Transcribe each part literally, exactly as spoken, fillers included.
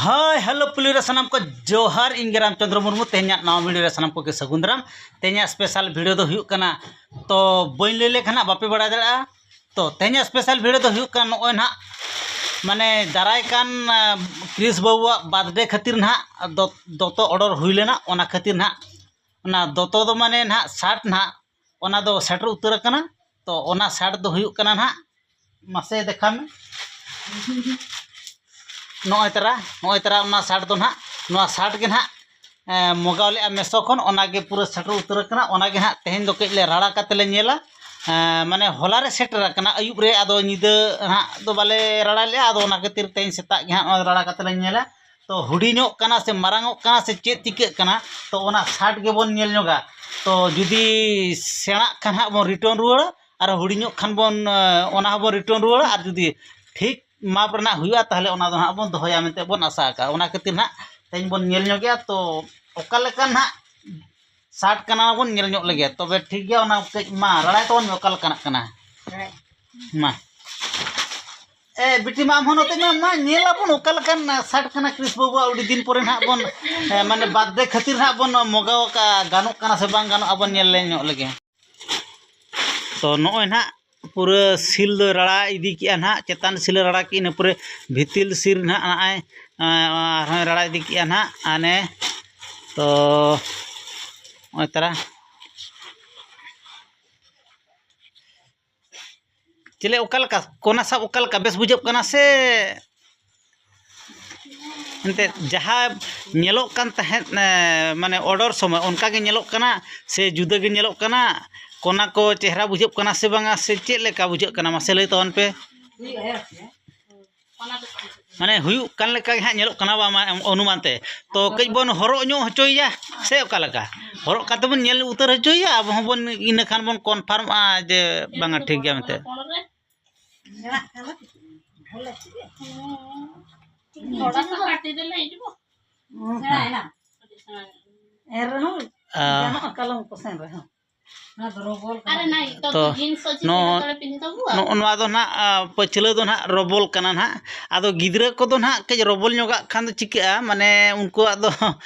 Hi hello ᱯᱩᱞᱤ ᱨᱮ ᱥᱟᱱᱟᱢ ᱠᱚ ᱡᱚᱦᱟᱨ, ᱤᱧ ᱜᱮ ᱨᱟᱢᱪᱚᱸᱫᱽᱨᱚ ᱢᱩᱨᱢᱩ᱾ ᱛᱮᱦᱮᱧᱟᱜ ᱱᱟᱣᱟ ᱵᱷᱤᱰᱤᱭᱳ ᱨᱮ ᱥᱟᱱᱟᱢ ᱠᱚᱜᱮ ᱥᱟᱹᱜᱩᱱ ᱫᱟᱨᱟᱢ᱾ ᱛᱮᱦᱮᱧᱟᱜ ᱥᱯᱮᱥᱟᱞ ᱵᱷᱤᱰᱤᱭᱳ ᱫᱚ ᱦᱩᱭᱩᱜ ᱠᱟᱱᱟ, ᱛᱚ ᱵᱟᱹᱧ ᱞᱟᱹᱭ ᱞᱮᱠᱷᱟᱱ ᱦᱟᱸᱜ ᱵᱟᱯᱮ ᱵᱟᱲᱟᱭ ᱫᱟᱲᱮᱭᱟᱜᱼᱟ᱾ ᱛᱚ ᱛᱮᱦᱮᱧᱟᱜ ᱥᱯᱮᱥᱟᱞ ᱵᱷᱤᱰᱤᱭᱳ ᱫᱚ ᱦᱩᱭᱩᱜ ᱠᱟᱱᱟ, ᱱᱚᱜᱼᱚᱭ ᱱᱟᱦᱟᱜ ᱢᱟᱱᱮ ᱫᱟᱨᱟᱭ ᱠᱟᱱ ᱟᱸ, ᱠᱨᱤᱥ ᱵᱟᱹᱵᱩᱣᱟᱜ ᱵᱟᱨᱛᱷᱰᱮ ᱠᱷᱟᱹᱛᱤᱨ ᱱᱟᱦᱟᱜ ᱫᱚ- ᱫᱚᱛᱚ ᱚᱰᱟᱨ ᱦᱩᱭ ᱞᱮᱱᱟ, ᱚᱱᱟ ᱠᱷᱟᱹᱛᱤᱨ ᱱᱟᱦᱟᱜ ᱚᱱᱟ ᱫᱚᱛᱚ ᱫᱚ ᱢᱟᱱᱮ ᱱᱟᱦᱟᱜ ᱥᱟᱨᱴ ᱱᱟᱦᱟᱜ ᱚᱱᱟ ᱫᱚ ᱥᱮᱴᱮᱨ ᱩᱛᱟᱹᱨ ᱟᱠᱟᱱᱟ᱾ ᱛᱚ ᱚᱱᱟ ᱥᱟᱨᱴ ᱫᱚ ᱦᱩᱭᱩᱜ ᱠᱟᱱᱟ ᱱᱟᱦᱟᱜ, ᱢᱟᱥᱮ ᱫᱮᱠᱷᱟ ᱢᱮ᱾ ᱱᱚᱜᱼᱚᱭ ᱛᱟᱨᱟ, ᱱᱚᱜᱼᱚᱭ ᱛᱟᱨᱟ ᱚᱱᱟ ᱥᱟᱨᱴ ᱫᱚ ᱱᱟᱦᱟᱜ, ᱱᱚᱣᱟ ᱥᱟᱨᱴ ᱜᱮ ᱱᱟᱦᱟᱜ ᱮᱸ, ᱢᱚᱜᱟᱣ ᱞᱮᱜᱼᱟ ᱢᱮᱥᱳ ᱠᱷᱚᱱ, ᱚᱱᱟᱜᱮ ᱯᱩᱨᱟᱹ ᱥᱮᱴᱮᱨ ᱩᱛᱟᱹᱨ ᱟᱠᱟᱱᱟ᱾ ᱚᱱᱟᱜᱮ ᱦᱟᱸᱜ ᱛᱮᱦᱮᱧ ᱫᱚ ᱠᱟᱹᱡ ᱞᱮ ᱨᱟᱲᱟ ᱠᱟᱛᱮ ᱞᱮ ᱧᱮᱞᱟ᱾ ᱮᱸ, ᱢᱟᱱᱮ ᱦᱚᱞᱟ ᱨᱮ ᱥᱮᱴᱮᱨ ᱟᱠᱟᱱᱟ ᱟᱹᱭᱩᱵ ᱨᱮ, ᱟᱫᱚ ᱧᱤᱫᱟᱹ ᱦᱟᱸᱜ ᱫᱚ ᱵᱟᱞᱮ ᱨᱟᱲᱟ ᱞᱮᱜᱼᱟ᱾ ᱟᱫᱚ ᱚᱱᱟ ᱠᱷᱟᱹᱛᱤᱨ ᱛᱮᱦᱮᱧ ᱥᱮᱛᱟᱜ ᱜᱮ ᱦᱟᱸᱜ ᱱᱚᱣᱟ ᱨᱟᱲᱟ ᱠᱟᱛᱮ ᱞᱮ ᱧᱮᱞᱟ᱾ ᱛᱚ ᱦᱩᱰᱤᱧᱚᱜ ᱠᱟᱱᱟ ᱥᱮ ᱢᱟᱨᱟᱝᱚᱜ ᱠᱟᱱᱟ ᱥᱮ ᱪᱮᱫ ᱪᱤᱠᱟᱹᱜ ᱠᱟᱱᱟ, ᱛᱚ ᱚᱱᱟ ᱥᱟᱨᱴ ᱜᱮᱵᱚᱱ ᱧᱮᱞ ᱧᱚᱜᱟ᱾ ᱛᱚ ᱡᱩᱫᱤ ᱥᱮᱬᱟᱜ ᱠᱷᱟᱱ ᱦᱟᱸᱜ ᱵᱚᱱ ᱨᱤᱴᱟᱨᱱ ᱨᱩᱣᱟᱹᱲᱟ, ᱟᱨ ᱦᱩᱰᱤᱧᱚᱜ ᱠᱷᱟᱱ ᱵᱚᱱ, ᱮᱸ, ᱚᱱᱟ ᱦᱚᱸᱵᱚᱱ ᱨᱤᱴᱟᱨᱱ ᱨᱩᱣᱟᱹᱲᱟ, ᱟᱨ ᱡᱩᱫᱤ ᱴᱷᱤᱠ ᱢᱟᱯ ᱨᱮᱱᱟᱜ ᱦᱩᱭᱩᱜᱼᱟ, ᱛᱟᱦᱚᱞᱮ ᱚᱱᱟ ᱫᱚ ᱦᱟᱸᱜ ᱵᱚᱱ ᱫᱚᱦᱚᱭᱟ ᱢᱮᱱᱛᱮ ᱵᱚᱱ ᱟᱥᱟ ᱟᱠᱟᱫᱼᱟ᱾ ᱚᱱᱟ ᱠᱷᱟᱹᱛᱤᱨ ᱱᱟᱦᱟᱜ ᱛᱮᱦᱮᱧ ᱵᱚᱱ ᱧᱮᱞ ᱧᱚᱜᱮᱜᱼᱟ, ᱛᱚ ᱚᱠᱟ ᱞᱮᱠᱟ ᱱᱟᱦᱟᱜ ᱥᱟᱨᱴ ᱠᱟᱱᱟ ᱵᱚᱱ ᱧᱮᱞ ᱧᱚᱜ ᱞᱮᱜᱮ᱾ ᱛᱚᱵᱮ ᱴᱷᱤᱠ ᱜᱮᱭᱟ, ᱚᱱᱟ ᱠᱟᱹᱡ ᱢᱟ ᱨᱟᱲᱟᱭ ᱛᱟᱵᱚᱱ ᱢᱮ, ᱚᱠᱟ ᱞᱮᱠᱟᱱᱟᱜ ᱠᱟᱱᱟ? ᱢᱟ᱾ ᱮ ᱵᱤᱴᱤ, ᱢᱟ ᱟᱢ ᱦᱚᱸ ᱱᱚᱛᱮ ᱢᱟ, ᱢᱟ ᱧᱮᱞ ᱟᱵᱚᱱ ᱚᱠᱟ ᱞᱮᱠᱟᱱ ᱥᱟᱨᱴ ᱠᱟᱱᱟ ᱠᱨᱤᱥ ᱵᱟᱹᱵᱩᱣᱟᱜ᱾ ᱟᱹᱰᱤ ᱫᱤᱱ ᱯᱚᱨᱮ ᱱᱟᱦᱟᱜ ᱵᱚᱱ, ᱮ, ᱢᱟᱱᱮ ᱵᱟᱨᱛᱷᱰᱮ ᱠᱷᱟᱹᱛᱤᱨ ᱱᱟᱦᱟᱜ ᱵᱚᱱ ᱢᱚᱜᱟᱣ ᱟᱠᱟᱫᱼᱟ, ᱜᱟᱱᱚᱜ ᱠᱟᱱᱟ ᱥᱮ ᱵᱟᱝ ᱜᱟᱱᱚᱜᱼᱟ, ᱵᱚᱱ ᱧᱮᱞ ᱧᱚᱜ ᱞᱮᱜᱮ᱾ ᱛᱚ ᱱᱚᱜᱼᱚᱭ ᱱᱟᱦᱟᱜ ᱯᱩᱨᱟᱹ ᱥᱤᱞ ᱫᱚᱭ ᱨᱟᱲᱟ ᱤᱫᱤ ᱠᱮᱜᱼᱟ ᱱᱟᱦᱟᱜ, ᱪᱮᱛᱟᱱ ᱥᱤᱞᱮ ᱨᱟᱲᱟ ᱠᱮᱜᱼᱟ, ᱤᱱᱟᱹ ᱯᱚᱨᱮ ᱵᱷᱤᱛᱤᱞ ᱥᱤᱞ ᱱᱟᱦᱟᱜ ᱱᱚᱜᱼᱚᱭ, ᱮᱸ, ᱟᱨᱦᱚᱸᱭ ᱨᱟᱲᱟ ᱤᱫᱤ ᱠᱮᱜᱼᱟ ᱱᱟᱦᱟᱜ᱾ ᱟᱱᱮ ᱛᱚ ᱱᱚᱜᱼᱚᱭ ᱛᱟᱨᱟ ᱪᱮᱞᱮ ᱚᱠᱟ ᱞᱮᱠᱟ ᱠᱚᱱᱟ ᱥᱟᱵ ᱚᱠᱟ ᱞᱮᱠᱟ ᱵᱮᱥ ᱵᱩᱡᱷᱟᱹᱜ ᱠᱟᱱᱟ ᱥᱮ? ᱮᱱᱛᱮᱫ ᱡᱟᱦᱟᱸ ᱧᱮᱞᱚᱜ ᱠᱟᱱ ᱛᱟᱦᱮᱸᱫ, ᱮ, ᱢᱟᱱᱮ ᱚᱰᱟᱨ ᱥᱚᱢᱚᱭ ᱚᱱᱠᱟ ᱜᱮ ᱧᱮᱞᱚᱜ ᱠᱟᱱᱟ ᱥᱮ ᱡᱩᱫᱟᱹ ᱜᱮ ᱧᱮᱞᱚᱜ ᱠᱟᱱᱟ? ᱠᱚᱱᱟ ᱠᱚ ᱪᱮᱦᱨᱟ ᱵᱩᱡᱷᱟᱹᱜ ᱠᱟᱱᱟ ᱥᱮ ᱵᱟᱝᱟ, ᱥᱮ ᱪᱮᱫ ᱞᱮᱠᱟ ᱵᱩᱡᱷᱟᱹᱜ ᱠᱟᱱᱟ, ᱢᱟᱥᱮ ᱞᱟᱹᱭ ᱛᱟᱵᱚᱱ ᱯᱮ᱾ ᱢᱟᱱᱮ ᱦᱩᱭᱩᱜ ᱠᱟᱱ ᱞᱮᱠᱟ ᱜᱮ ᱦᱟᱸᱜ ᱧᱮᱞᱚᱜ ᱠᱟᱱᱟ, ᱵᱟᱝ ᱢᱟ ᱚᱱᱩᱢᱟᱱ ᱛᱮ᱾ ᱛᱚ ᱠᱟᱹᱡ ᱵᱚᱱ ᱦᱚᱨᱚᱜ ᱧᱚᱜ ᱦᱚᱪᱚᱭᱮᱭᱟ ᱥᱮ ᱚᱠᱟ ᱞᱮᱠᱟ? ᱦᱚᱨᱚᱜ ᱠᱟᱛᱮ ᱵᱚᱱ ᱧᱮᱞ ᱩᱛᱟᱹᱨ ᱦᱚᱪᱚᱭᱮᱭᱟ, ᱟᱵᱚ ᱦᱚᱸᱵᱚᱱ ᱤᱱᱟᱹ ᱠᱷᱟᱱ ᱵᱚᱱ ᱠᱚᱱᱯᱷᱟᱨᱢᱚᱜᱼᱟ ᱡᱮ ᱵᱟᱝᱟ ᱴᱷᱤᱠ ᱜᱮᱭᱟ ᱢᱮᱱᱛᱮ᱾ ᱛᱷᱚᱲᱟ ᱥᱟ ᱠᱟᱹᱴᱤᱡ ᱫᱚᱞᱮ ᱦᱤᱡᱩᱜᱼᱟ᱾ ᱦᱩᱸ᱾ ᱥᱮᱬᱟᱭᱮᱱᱟ᱾ ᱮᱱ ᱨᱮᱦᱚᱸ ᱟ᱾ ᱜᱟᱱᱚᱜᱼᱟ ᱠᱟᱞᱚᱢ ᱠᱚ ᱥᱮᱱ ᱨᱮᱦᱚᱸ᱾ ᱟᱨᱮ ᱱᱟᱭ, ᱛᱚ ᱛᱚ, ᱡᱤᱱᱥ ᱦᱚᱸ ᱪᱮᱫ ᱱᱚᱜᱼᱚ ᱞᱮᱠᱟ ᱛᱚᱞᱮ ᱯᱤᱸᱫᱷᱟᱹᱣ ᱠᱚᱣᱟ? ᱱᱚᱜᱼᱚ ᱱᱚᱣᱟ ᱫᱚ ᱱᱟᱦᱟᱜ, ᱟ, ᱯᱟᱹᱪᱷᱞᱟᱹ ᱫᱚ ᱱᱟᱦᱟᱜ ᱨᱚᱵᱚᱞ ᱠᱟᱱᱟ ᱱᱟᱦᱟᱜ᱾ ᱟᱫᱚ ᱜᱤᱫᱽᱨᱟᱹ ᱠᱚᱫᱚ ᱱᱟᱦᱟᱜ ᱠᱟᱹᱡ ᱨᱚᱵᱚᱞ ᱧᱚᱜᱟᱜ ᱠᱷᱟᱱ ᱫᱚ ᱪᱤᱠᱟᱹᱜᱼᱟ, ᱢᱟᱱᱮ ᱩᱱᱠᱩᱣᱟᱜ ᱫᱚ,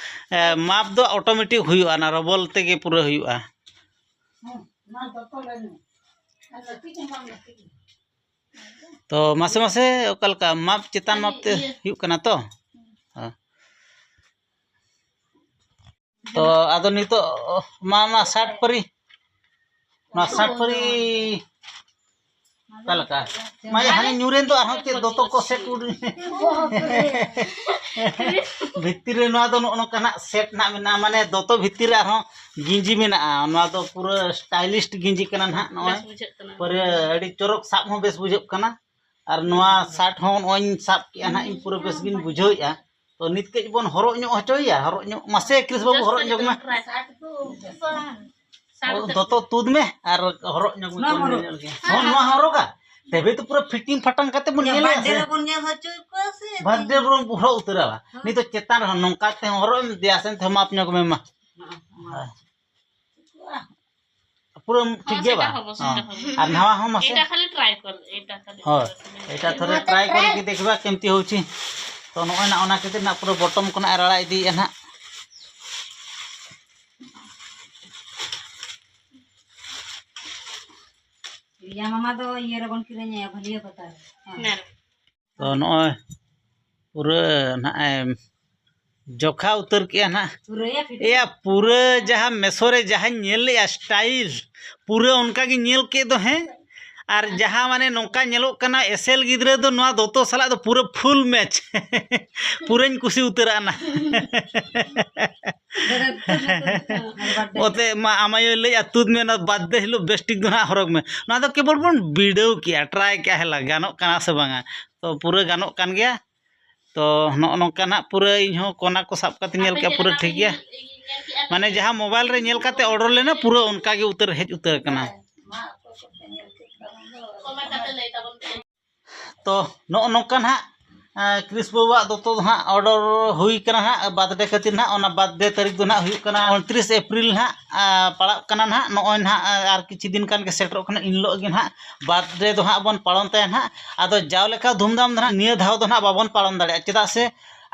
ᱮ, ᱢᱟᱯ ᱫᱚ automatic ᱦᱩᱭᱩᱜᱼᱟ, ᱚᱱᱟ ᱨᱚᱵᱚᱞ ᱛᱮᱜᱮ ᱯᱩᱨᱟᱹ ᱦᱩᱭᱩᱜᱼᱟ᱾ ᱛᱚ ᱢᱟᱥᱮ ᱢᱟᱥᱮ ᱚᱠᱟ ᱞᱮᱠᱟ ᱢᱟᱯ ᱪᱮᱛᱟᱱ ᱢᱟᱯ ᱛᱮ ᱦᱩᱭᱩᱜ ᱠᱟᱱᱟ ᱛᱚ? ᱦᱮᱸ᱾ ᱛᱚ ᱟᱫᱚ ᱱᱤᱛᱚᱜ ᱢᱟ, ᱢᱟ ᱥᱟᱴ ᱯᱟᱹᱨᱤ, ᱱᱚᱣᱟ ᱥᱟᱴ ᱯᱟᱹᱨᱤ ᱚᱠᱟ ᱞᱮᱠᱟ? ᱢᱟ ᱦᱟᱱᱮ ᱧᱩᱨᱮᱱ ᱫᱚ ᱟᱨᱦᱚᱸ ᱪᱮᱫ ᱫᱚᱛᱚ ᱠᱚ ᱥᱮᱴ ᱩᱰᱩᱠ᱾ ᱵᱷᱤᱛᱤᱨ ᱨᱮ ᱱᱚᱣᱟ ᱫᱚ ᱱᱚᱜᱼᱚ ᱱᱚᱝᱠᱟ ᱱᱟᱜ ᱥᱮᱴ ᱱᱟᱜ ᱢᱮᱱᱟᱜᱼᱟ, ᱢᱟᱱᱮ ᱫᱚᱛᱚ ᱵᱷᱤᱛᱤᱨ ᱨᱮ ᱟᱨᱦᱚᱸ ᱜᱮᱧᱡᱤ ᱢᱮᱱᱟᱜᱼᱟ᱾ ᱱᱚᱣᱟ ᱫᱚ ᱯᱩᱨᱟᱹ ᱥᱴᱟᱭᱞᱤᱥᱴ ᱜᱮᱧᱡᱤ ᱠᱟᱱᱟ ᱱᱟᱦᱟᱜ᱾ ᱱᱚᱜᱼᱚᱭ ᱵᱮᱥ ᱵᱩᱡᱷᱟᱹᱜ ᱠᱟᱱᱟ᱾ ᱯᱩᱨᱟᱹ ᱟᱹᱰᱤ ᱪᱚᱨᱚᱠ, ᱥᱟᱵ ᱦᱚᱸ ᱵᱮᱥ ᱵᱩᱡᱷᱟᱹᱜ ᱠᱟᱱᱟ᱾ ᱟᱨ ᱱᱚᱣᱟ ᱥᱟᱨᱴ ᱦᱚᱸ ᱱᱚᱜᱼᱚᱭ ᱤᱧ ᱥᱟᱵ ᱠᱮᱜᱼᱟ ᱱᱟᱦᱟᱜ, ᱤᱧ ᱯᱩᱨᱟᱹ ᱵᱮᱥ ᱜᱤᱧ ᱵᱩᱡᱷᱟᱹᱣᱮᱫᱼᱟ᱾ ᱛᱚ ᱱᱤᱛ ᱠᱟᱹᱡ ᱵᱚᱱ ᱦᱚᱨᱚᱜ ᱧᱚᱜ ᱦᱚᱪᱚᱭᱮᱭᱟ, ᱦᱚᱨᱚᱜ ᱧᱚᱜ ᱢᱟᱥᱮ ᱠᱨᱤᱥ ᱵᱟᱹᱵᱩ, ᱦᱚᱨᱚᱜ ᱧᱚᱜ ᱢᱮ᱾ ᱥᱟᱨᱴ ᱚ, ᱩᱛᱟᱹᱨ ᱫᱚᱛᱚ ᱛᱩᱫ ᱢᱮ ᱟᱨ ᱦᱚᱨᱚᱜ ᱧᱚᱜ ᱢᱮ᱾ ᱱᱚᱣᱟ ᱦᱚᱨᱚᱜ᱾ ᱦᱚᱸ, ᱱᱚᱣᱟ ᱦᱚᱨᱚᱜᱟ᱾ ᱛᱚᱵᱮ ᱛᱚ ᱯᱩᱨᱟᱹ ᱯᱷᱤᱴᱤᱝ ᱯᱷᱟᱴᱟᱝ ᱠᱟᱛᱮ ᱵᱚᱱ ᱧᱮᱞᱮᱭᱟ ᱵᱟᱨᱛᱷᱰᱮ ᱥᱮ᱾ ᱨᱮᱵᱚᱱ ᱧᱮᱞ ᱦᱚᱪᱚ ᱠᱚᱣᱟ ᱥᱮ᱾ ᱵᱟᱨᱛᱷᱰᱮ ᱨᱮᱵᱚᱱ ᱦᱚᱨᱚᱜ ᱩᱛᱟᱹᱨᱟ᱾ ᱦᱮᱸ᱾ ᱱᱤᱛᱚᱜ ᱪᱮᱛᱟᱱ ᱨᱮᱦᱚᱸ ᱱᱚᱝᱠᱟ ᱛᱮᱦᱚᱸ ᱦᱚᱨᱚᱜ ᱮᱢ ᱤᱫᱤᱭᱟ ᱥᱮ, ᱮᱱᱛᱮ ᱢᱟᱯ ᱧᱚᱜ ᱢᱮ ᱢᱟ᱾ ᱦᱮᱸ, ᱦᱮᱸ᱾ ᱯᱩᱨᱟᱹ ᱴᱷᱤᱠ ᱦᱚᱸ, ᱜᱮᱭᱟ ᱥᱮᱴᱟ ᱵᱟᱝ? ᱦᱚᱵᱚ, ᱥᱮᱴᱟ ᱦᱚᱸ᱾ ᱦᱚᱵᱚ᱾ ᱟᱨ ᱱᱟᱣᱟ ᱦᱚᱸ ᱢᱟᱥᱮ? ᱮᱴᱟ ᱠᱷᱟᱹᱞᱤ ᱴᱨᱟᱭ ᱠᱚᱨ, ᱮᱴᱟ ᱠᱷᱟᱹᱞᱤ ᱦᱳᱭ, ᱴᱨᱟᱭ ᱠᱚᱨ᱾ ᱮᱴᱟ ᱛᱷᱚᱨᱮ ᱴᱨᱟᱭ ᱠᱚᱨ ᱠᱤ ᱫᱮᱠᱷᱵᱟ ᱠᱮᱢᱛᱤ ᱦᱚᱩᱪᱤ᱾ ᱛᱚ ᱱᱚᱜᱼᱚᱭ ᱱᱟ, ᱚᱱᱟ ᱠᱷᱟᱹᱛᱤᱨ ᱱᱟᱜ ᱯᱩᱨᱟᱹ ᱵᱚᱴᱚᱢ ᱠᱷᱚᱱᱟᱜ ᱮ ᱨᱟᱲᱟ ᱤᱫᱤᱭᱮᱫᱼᱟ ᱱᱟᱜ᱾ ᱨᱤᱭᱟ ᱢᱟᱢᱟ ᱫᱚ ᱤᱭᱟᱹ ᱨᱮᱵᱚᱱ ᱠᱤᱨᱤᱧᱮᱭᱟ, ᱵᱷᱟᱹᱞᱤᱭᱟᱹ ᱯᱟᱛᱟ ᱨᱮ᱾ ᱦᱮᱸ᱾ ᱛᱚ ᱱᱚᱜᱼᱚᱭ ᱯᱩᱨᱟᱹ ᱱᱟᱜ ᱮ ᱡᱚᱠᱷᱟ ᱩᱛᱟᱹᱨ ᱠᱮᱜᱼᱟ ᱱᱟᱜ᱾ ᱯᱩᱨᱟᱹᱭᱟ ᱯᱷᱤᱴᱤᱝ᱾ ᱮᱭᱟ, ᱯᱩᱨᱟᱹ ᱡᱟᱦᱟᱸ ᱢᱮᱥᱳ ᱨᱮ ᱡᱟᱦᱟᱸᱧ ᱧᱮᱞ ᱞᱮᱜᱼᱟ ᱥᱴᱟᱭᱤᱞ, ᱯᱩᱨᱟᱹ ᱚᱱᱠᱟ ᱜᱤᱧ ᱧᱮᱞ ᱠᱮᱫ ᱫᱚ, ᱦᱮᱸ᱾ ᱟᱨ ᱡᱟᱦᱟᱸ ᱢᱟᱱᱮ ᱱᱚᱝᱠᱟ ᱧᱮᱞᱚᱜ ᱠᱟᱱᱟ, ᱮᱥᱮᱞ ᱜᱤᱫᱽᱨᱟᱹ ᱫᱚ ᱱᱚᱣᱟ ᱫᱚᱛᱚ ᱥᱟᱞᱟᱜ ᱫᱚ ᱯᱩᱨᱟᱹ ᱯᱷᱩᱞ ᱢᱮᱪ᱾ ᱯᱩᱨᱟᱹᱧ ᱠᱩᱥᱤ ᱩᱛᱟᱹᱨ ᱟᱱᱟ᱾ ᱚᱛᱮ ᱢᱟ ᱟᱢ ᱟᱭᱳᱭ ᱞᱟᱹᱭᱮᱫᱼᱟ, "ᱛᱩᱫ ᱢᱮ, ᱚᱱᱟ ᱵᱟᱨᱛᱷᱰᱮ ᱦᱤᱞᱳᱜ ᱵᱮᱥ ᱴᱷᱤᱠ ᱫᱚ ᱱᱟᱦᱟᱜ ᱦᱚᱨᱚᱜᱽ ᱢᱮ᱾" ᱱᱚᱣᱟ ᱫᱚ ᱠᱮᱵᱚᱞ ᱵᱚᱱ ᱵᱤᱰᱟᱹᱣ ᱠᱮᱜᱼᱟ, ᱴᱨᱟᱭ ᱠᱮᱜᱼᱟ, ᱦᱮᱞᱟ ᱜᱟᱱᱚᱜ ᱠᱟᱱᱟ ᱥᱮ ᱵᱟᱝᱟ᱾ ᱛᱚ ᱯᱩᱨᱟᱹ ᱜᱟᱱᱚᱜ ᱠᱟᱱ ᱜᱮᱭᱟ᱾ ᱛᱚ ᱱᱚᱜᱼᱚ ᱱᱚᱝᱠᱟ ᱱᱟᱜ ᱯᱩᱨᱟᱹ ᱤᱧ ᱦᱚᱸ ᱠᱚᱱᱟ ᱠᱚ ᱥᱟᱵ ᱠᱟᱛᱮ ᱧᱮᱞ ᱠᱮᱜᱼᱟ, ᱯᱩᱨᱟᱹ ᱴᱷᱤᱠ ᱜᱮᱭᱟ᱾ ᱢᱟᱱᱮ ᱡᱟᱦᱟᱸ ᱢᱳᱵᱟᱭᱤᱞ ᱨᱮ ᱧᱮᱞ ᱠᱟᱛᱮ ᱚᱰᱟᱨ ᱞᱮᱱᱟ, ᱯᱩᱨᱟᱹ ᱚᱱᱠᱟ ᱜᱮ ᱩᱛᱟᱹᱨ ᱦᱮᱡ ᱩᱛᱟᱹᱨ ᱠᱟᱱᱟ᱾ ᱛᱚ ᱱᱚᱜᱼᱚ ᱱᱚᱝᱠᱟ ᱱᱟᱦᱟᱜ ᱠᱨᱤᱥ ᱵᱟᱹᱵᱩᱣᱟᱜ ᱫᱚᱛᱚ ᱫᱚ ᱦᱟᱸᱜ ᱚᱰᱟᱨ ᱦᱩᱭ ᱠᱟᱱᱟ ᱦᱟᱸᱜ ᱵᱟᱨᱛᱷᱰᱮ ᱠᱷᱟᱹᱛᱤᱨ ᱦᱟᱸᱜ᱾ ᱚᱱᱟ ᱵᱟᱨᱛᱷᱰᱮ ᱛᱟᱹᱨᱤᱠᱷ ᱫᱚ ᱦᱟᱸᱜ ᱦᱩᱭᱩᱜ ᱠᱟᱱᱟ ᱩᱱᱛᱨᱤᱥ ᱮᱯᱨᱤᱞ ᱦᱟᱸᱜ ᱯᱟᱲᱟᱜ ᱠᱟᱱᱟ ᱦᱟᱸᱜ᱾ ᱱᱚᱜᱼᱚᱭ ᱦᱟᱸᱜ ᱟᱨ ᱠᱤᱪᱷᱩ ᱫᱤᱱ ᱠᱷᱟᱱ ᱜᱮ ᱥᱮᱴᱮᱨᱚᱜ ᱠᱟᱱᱟ, ᱤᱱ ᱦᱤᱞᱳᱜ ᱜᱮ ᱦᱟᱸᱜ ᱵᱟᱨᱛᱷᱰᱮ ᱫᱚ ᱦᱟᱸᱜ ᱵᱚᱱ ᱯᱟᱞᱚᱱ ᱛᱟᱭᱟ ᱦᱟᱸᱜ᱾ ᱟᱫᱚ ᱡᱟᱣ ᱞᱮᱠᱟ ᱫᱷᱩᱢᱫᱷᱟᱢ ᱫᱚ ᱦᱟᱸᱜ ᱱᱤᱭᱟᱹ ᱫᱷᱟᱣ ᱫᱚ ᱦᱟᱸᱜ ᱵᱟᱵᱚᱱ ᱯᱟᱞᱚᱱ ᱫᱟᱲᱮᱭᱟᱜᱼᱟ, ᱪᱮᱫᱟᱜ ᱥᱮ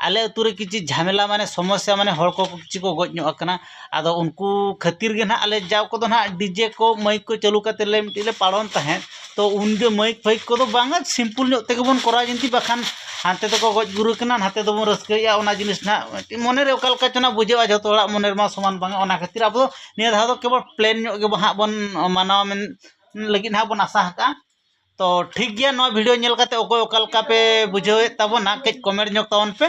ᱟᱞᱮ ᱟᱹᱛᱩ ᱨᱮ ᱠᱤᱪᱷᱩ ᱡᱷᱟᱢᱮᱞᱟ, ᱢᱟᱱᱮ ᱥᱚᱢᱚᱥᱥᱟ, ᱢᱟᱱᱮ ᱦᱚᱲ ᱠᱚ ᱠᱤᱪᱷᱩ ᱠᱚ ᱜᱚᱡ ᱧᱚᱜ ᱟᱠᱟᱱᱟ᱾ ᱟᱫᱚ ᱩᱱᱠᱩ ᱠᱷᱟᱹᱛᱤᱨ ᱜᱮ ᱦᱟᱸᱜ ᱟᱞᱮ ᱡᱟᱣ ᱠᱚᱫᱚ ᱦᱟᱸᱜ ᱰᱤᱡᱮ ᱠᱚ, ᱢᱟᱹᱭᱤᱠ ᱠᱚ ᱪᱟᱹᱞᱩ ᱠᱟᱛᱮ ᱞᱮ ᱢᱤᱫᱴᱤᱡ ᱞᱮ ᱯᱟᱞᱚᱱ ᱛᱟᱦᱮᱸᱫ᱾ ᱛᱚ ᱩᱱᱜᱮ ᱢᱟᱹᱭᱤᱠ ᱯᱷᱟᱹᱭᱤᱠ ᱠᱚᱫᱚ ᱵᱟᱝᱟ, ᱥᱤᱢᱯᱩᱞ ᱧᱚᱜ ᱛᱮᱜᱮ ᱵᱚᱱ ᱠᱚᱨᱟᱣᱟ ᱡᱤᱱᱛᱤ, ᱵᱟᱠᱷᱟᱱ ᱦᱟᱱᱛᱮ ᱫᱚᱠᱚ ᱜᱚᱡ ᱜᱩᱨ ᱠᱟᱱᱟ, ᱱᱟᱛᱮ ᱫᱚᱵᱚᱱ ᱨᱟᱹᱥᱠᱟᱹᱭᱮᱫᱼᱟ᱾ ᱚᱱᱟ ᱡᱤᱱᱤᱥ ᱱᱟᱦᱟᱜ ᱢᱤᱫᱴᱤᱡ ᱢᱚᱱᱮᱨᱮ ᱚᱠᱟ ᱞᱮᱠᱟ ᱪᱚ ᱱᱟᱜ ᱵᱩᱡᱷᱟᱹᱜᱼᱟ, ᱡᱷᱚᱛᱚ ᱦᱚᱲᱟᱜ ᱢᱚᱱᱮ ᱨᱮᱢᱟ ᱥᱚᱢᱟᱱ ᱵᱟᱝᱟ᱾ ᱚᱱᱟ ᱠᱷᱟᱹᱛᱤᱨ ᱟᱵᱚ ᱫᱚ ᱱᱤᱭᱟᱹ ᱫᱷᱟᱣ ᱫᱚ ᱠᱮᱵᱚᱞ ᱯᱞᱮᱱ ᱧᱚᱜ ᱜᱮᱵᱚ ᱦᱟᱸᱜ ᱵᱚᱱ ᱢᱟᱱᱟᱣᱟ ᱢᱮᱱ ᱞᱟᱹᱜᱤᱫ ᱦᱟᱸᱜ ᱵᱚᱱ ᱟᱥᱟ ᱟᱠᱟᱫᱼᱟ᱾ ᱛᱚ ᱴᱷᱤᱠ ᱜᱮᱭᱟ, ᱱᱚᱣᱟ ᱵᱷᱤᱰᱤᱭᱳ ᱧᱮᱞ ᱠᱟᱛᱮ ᱚᱠᱚᱭ ᱚᱠᱟ ᱞᱮᱠᱟ ᱯᱮ ᱵᱩᱡᱷᱟᱹᱣᱮᱫ ᱛᱟᱵᱚᱱᱟ, ᱠᱟᱹᱡ ᱠᱚᱢᱮᱱᱴ ᱧᱚᱜ ᱛᱟᱵᱚᱱ ᱯᱮ᱾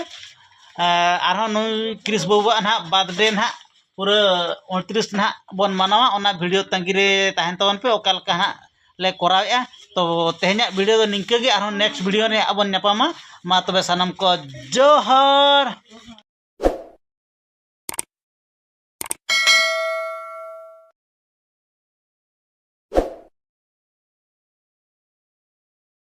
ᱟᱨᱦᱚᱸ ᱱᱩᱭ ᱠᱨᱤᱥ ᱵᱟᱹᱵᱩᱣᱟᱜ ᱱᱟᱦᱟᱜ ᱵᱟᱨᱛᱷᱰᱮ ᱱᱟᱦᱟᱜ ᱯᱩᱨᱟᱹ ᱩᱱᱛᱨᱤᱥ ᱱᱟᱦᱟᱜ ᱵᱚᱱ ᱢᱟᱱᱟᱣᱟ, ᱚᱱᱟ ᱵᱷᱤᱰᱤᱭᱳ ᱛᱟᱺᱜᱤ ᱨᱮ ᱛᱟᱦᱮᱱ ᱛᱟᱵᱚᱱ ᱯᱮ, ᱚᱠᱟ ᱞᱮᱠᱟ ᱦᱟᱸᱜ ᱞᱮ ᱠᱚᱨᱟᱣᱮᱫᱼᱟ᱾ ᱛᱚ ᱛᱮᱦᱮᱧᱟᱜ ᱵᱷᱤᱰᱤᱭᱳ ᱫᱚ ᱱᱤᱝᱠᱟᱹ ᱜᱮ, ᱟᱨᱦᱚᱸ ᱱᱮᱠᱥᱴ ᱵᱷᱤᱰᱤᱭᱳ ᱨᱮ ᱦᱟᱸᱜ ᱵᱚᱱ ᱧᱟᱯᱟᱢᱟ᱾ ᱢᱟ ᱛᱚᱵᱮ ᱥᱟᱱᱟᱢ ᱠᱚ ᱡᱚᱦᱟᱨ᱾